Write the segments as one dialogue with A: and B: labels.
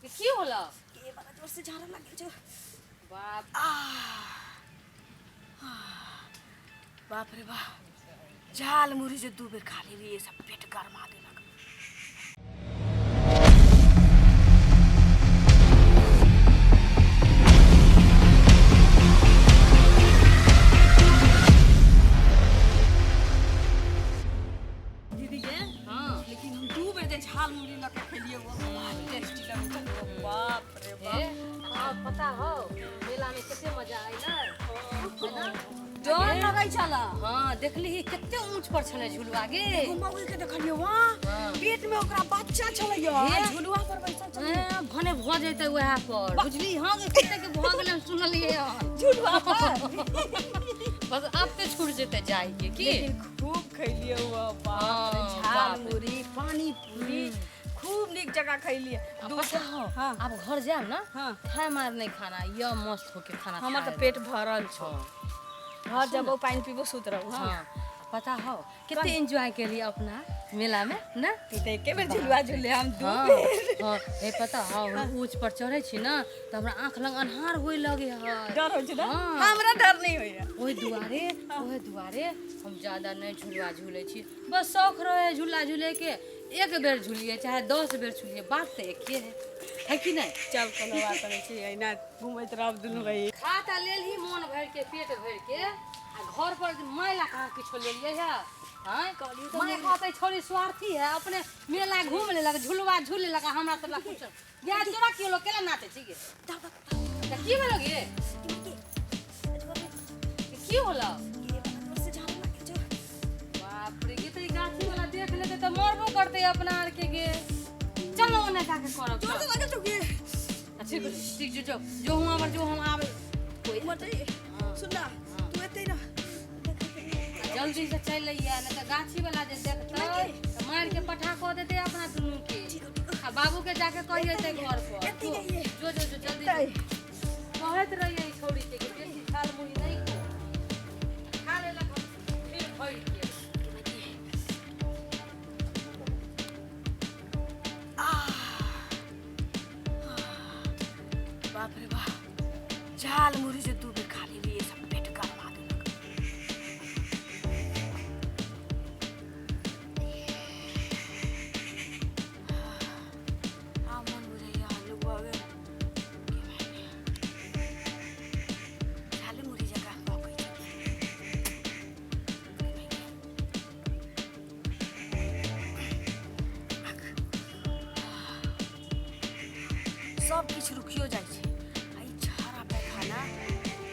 A: की होलो?
B: ए बड़ा जोर से झाड़ा लागल छौ।
A: बाप।
B: बाप रे बाप, झाल मुरही जे 2 बेर खा लेलियै सब पेट गरमा देलक। दीदी के
A: हाँ।
B: लेकिन हम 2 बेर जे झाल मुरही लऽ के खेलियै वो बड़ा टेस्टी लगै छलै। बाप रे बाप।
A: हे, आ पता हो मेला में कते मजा अइलै है ना?
B: डर लगै छल।
A: हाँ, देखली कते ऊंच पर छलै झुलुआ गे।
B: एगो मौगी के देखलियै वहाँ
A: हाँ।
B: पेट में ओकरा बच्चा छलै
A: हे।
B: झुलुआ पर बैसल छलै।
A: हाँ, भने भऽ जेतै वएह पर बुझली। हाँ गे, कते के भऽ गेलै हम सुनलियै हन।
B: झुलुआ पर
A: बस आब तऽ छूट जेतै जाय के की।
B: लेकिन खूब खैलियै हुआ बाप रे।
A: हाँ,
B: झाल
A: बाप रे।
B: मुरही पानी पूरी खूब नीक जगह खैलियै।
A: आ पता हो
B: हाँ।
A: आब घर जायब ना
B: हाँ।
A: खाय मार नहीं खाना यह मस्त होके खाना
B: हमर
A: खा
B: तऽ पेट भरल छौ।
A: हाँ।
B: घर जबो पानि पीबो सुत रहू। हाँ।
A: हाँ, पता हो कते एंजॉय केली अपना मेला में ना।
B: तू तऽ एके बेर झुलुआ झुले, हम 2
A: हाँ,
B: बेर।
A: हाँ, हे पता हो हम ऊंच पर चढ़े छी ना तऽ हमरा आँख लग अन्हार होय लगे है।
B: डर होइ छै ना?
A: हाँ।
B: हमरा डर नहीं होइया।
A: ओहि दुआरे हम ज्यादा नहीं झुलुआ झूले छी। बस शौक रहे झूला झूले के, एक बेर झूलिए चाहे 10 बेर झूलिए, बात तऽ एके है, है कि नहीं?
B: चल कोनो बात नहीं छै, एहिना घूमैत रहब दुनू बहिन।
A: खा तऽ लेलही मोन भरि के पेट भरि के आ घर पर माय ला कहाँ किछो लेलियै है? आँय, माय कहतै छोरी स्वार्थी है, अपने मेला घूम लेलक झुलुआ झूल लेलक आ हमरा सब ला कुछ या तोरा की होलो? केला नाचै छी गे? तऽ की भेलो गे? की होलो? बाप रे, गे तऽ ई गाछी वाला देख लेतै तऽ मरबो करतै अपना आर के गे। चलो ओने जाके करब।
B: जोर से लागल छौ गे।
A: ठीक ठीक, जो जो जो हुआं पर जो हम आबै कोई।
B: सुन ना, तू एतै ना।
A: जल्दी से चलि अइहे, नहि तऽ गाछी वाला जे देखतै तऽ मारि के पठा कऽ देतै अपना दुनू के। आ बाबू के जाके कहिए घर पर।
B: एतै रहियै।
A: जो जो जो जल्दी जो। कहैत रहियै ई छौड़ी के कि बेसी झाल मुरही नहीं खो, खा लेलक हम फिर भरि के।
B: बाप रे बाप, झाल मुरही जे 2 बेर खा लेलियै सब पेट गरमा देलक। आ मन बुझैया हल्लुक भऽ गेल। झाले मुरही जकाँ पकै छै। सब किछु रुकियो जाइ छै आ ई छाड़ा पैखाना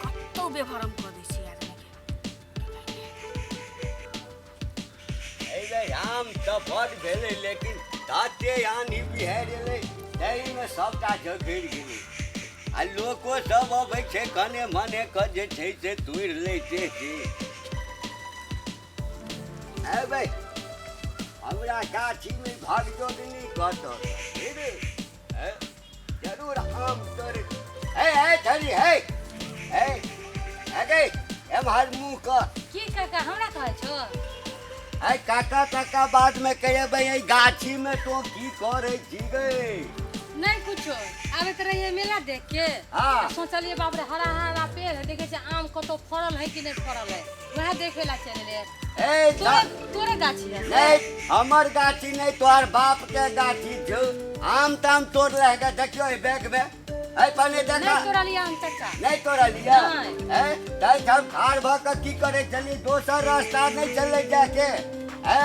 B: कतौ बेभरम कऽ दै छै आदमीके।
C: एहि आम तऽ बड भेलै, लेकिन तते आन्ही बिहाड़ि एलै ताहिमे सभटा झगड़ि गेलै आ लोको सब अबै छै कने मने कऽ जे छै से तोड़ि लैते छै। एबै हमरा गाछीमे भागजोगनी कतऽ रे? हे, जरूर आम तोड़े। हे हे छड़ी, हे हे हे गे, एम्हर मुँह कर।
A: की काका, हमरा कहै छौ?
C: है काका काका बाद में कहेबै। एहि गाछी में तो की करै छी गे?
A: नहीं कुछो, आबैत रहिए मेला देख के।
C: हाँ।
A: तऽ सोचलिए बाप रे, हरा हरा पेड़ है, देखे छै आम कतौ फड़ल है कि नहीं फड़ल है, वएह देखे ला चलि एलियै।
C: ए।
A: तोरे तोरे गाछी है?
C: नहीं, हमर गाछी नहीं, तोहर बाप के गाछी छौ। आम ताम तोड़ रह के देखियो एहि बैग में है पहले देखा।
A: नहीं तोड़लियै आम चाचा।
C: नहीं तोड़लियै?
A: नहि।
C: ए तै हम ठाढ़ भऽ कऽ की करै छली? दोसर रास्ता नहीं चलै जाके है?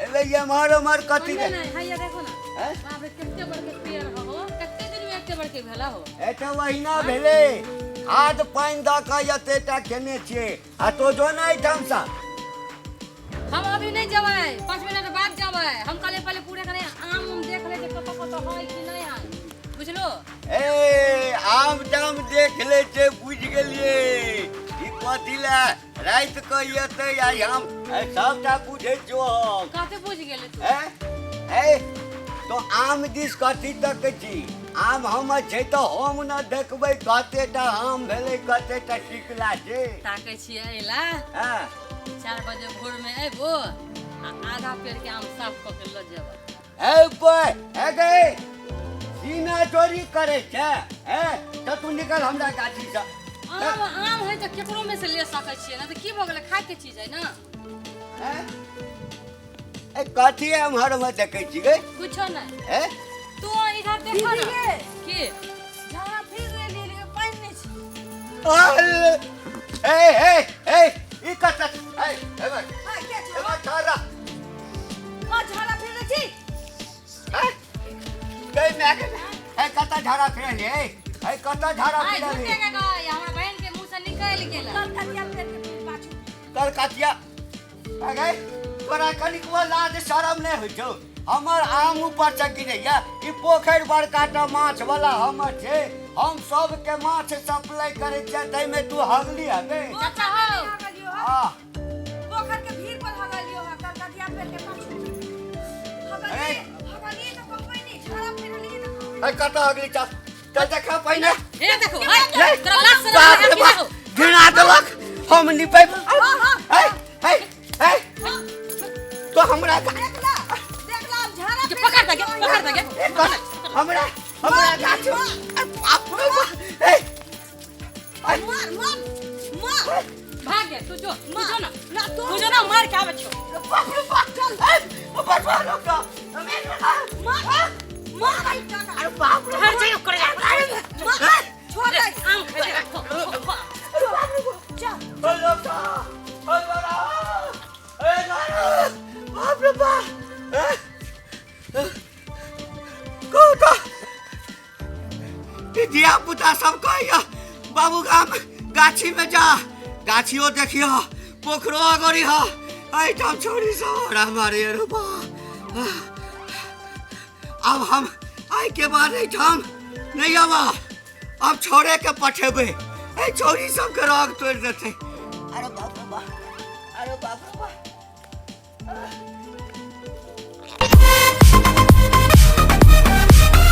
C: एलै एम्हर ओम्हर कथी?
A: नहीं नहीं, हैया देखो ना।
C: हैं?
A: बाप रे, कते बड़के पेड़ हो, कते दिन में एते बड़के भेला हो।
C: ए तऽ ओहिना भेलै, खाद पानि दऽ कऽ एतेटा केने छियै। आ तो जो ने एहिठामसँ।
A: हम अभी नहीं जेबै, 5 मिनट बाद जेबै। हम कहलियै पहले पूरे कने आम उम देख ले जे कतऽ कतऽ है कि नहीं है, बुझलो?
C: ए, आम ताम देख ले छै, बुझि गेलियै। ई कथी लए राति कऽ एतै आइ हम ए, सबटा बुझै छियौ हम।
A: कथी बुझ गेली तू?
C: ए ए तो आम दिस कथी तकै छी? आम हमर छै तऽ हम ने देखबै कतेटा आम भेलै, कतेटा टिकला छै।
A: ताकै छियै अइला।
C: हँ।
A: 4 बजे भोर में अयबो आ आधा पेड़ के आम साफ कऽ के लऽ जेबै।
C: ए कोइ ए गे, सीना चोरी करै छै हैं तऽ तू निकल हमरा गाछी से।
A: आम आम है तऽ केकरो में से ले सकै छियै ना, तऽ की भऽ गेलै? खाय के चीज है ना।
C: हैं? ए, कथी एम्हर मे देखै छी गे?
A: कुछो नहीं।
C: हैं?
A: तू इधर देखो ना।
B: दीदी गे।
A: की?
B: झाड़ा फिर ले लिए, पानि नहि छै।
C: अरे, ए ए ए, ई कतऽ? ए ए बा,
B: हाँ, के
C: ए
B: झाड़ा?
C: बा, छोड़ा।
B: हाँ, झाड़ा फिर लै छी।
C: हैं? गई मैं के, ए, कतऽ झाड़ा फिरली? ए ए, कतऽ झाड़ा
A: आइ
C: फिरली?
A: झूठे के गई, हमरा बहन के मुंह से निकल गेल।
B: कलकतिया फेर के पाछू।
C: कलकतिया अगे, तोरा कनिकबो लाज शरम नहि होइ छौ? हमर आम ऊपर से गिरैया। ई पोखरि बड़का टा माछ वाला हमर छै, हम सबके माछ सप्लाई करै छियै, ताहिमे तू हगली हगे?
A: चाचा हो।
B: हगलियो हँ।
C: आ
B: पोखर के भीड़ पर हगलियो हँ, कलकतिया फेर के पाछू। हगलिए, हगलिए तऽ कहबै नहि, झाड़ा फिरलिए तऽ कहबै।
C: ए, कतऽ हगली? चल चल, देखा पहिने।
A: हे देखो, हाय,
C: ले।
A: तोरा लाज शरम
C: बाप रे
A: है कि
C: बाप,
A: नहीं?
C: घिना देलक। हम निपै। ए ए ए, तो हमरा
B: देख ला, देख ला, अब झाड़ा
A: के
B: फिर
A: पकड़ दे,
B: लेलियो।
A: पकड़ दे।
C: ए, हमरा हमरा गाछ, अरे बाप रे बाप, ए ए,
B: मार मार मार।
A: भाग गे, तू जो, तू जो ना।
B: ना तू।
A: तू जो ना, मार के आबै छियौ।
C: बाप रे बाप, चल, ए, बचवा लोग का।
B: मार मार आई टाका।
C: अरे बाप रे।
A: हट जाइयो करे।
B: मार, छोड़ दे।
A: आम खा ले, खो, खो, खो।
B: चल।
C: ओ लोग का, ओ बड़ा, ए नाना, बाप रे बाप, ए को तो ई धिया पुता सब कहैया, बाबू गाम गाछी में जा, गाछियो देखियो, पोखरो अगोरी ह, एहिठाम छोड़ी सब हमरा मारे रे बा। अब हम आइ के बाद एहिठाम नहीं आवा। अब छोड़े के पठेबै, एहि छोड़ी सबके रोग तोड़ि देतै। अरे बाप रे बाप, अरे बाप रे बाप।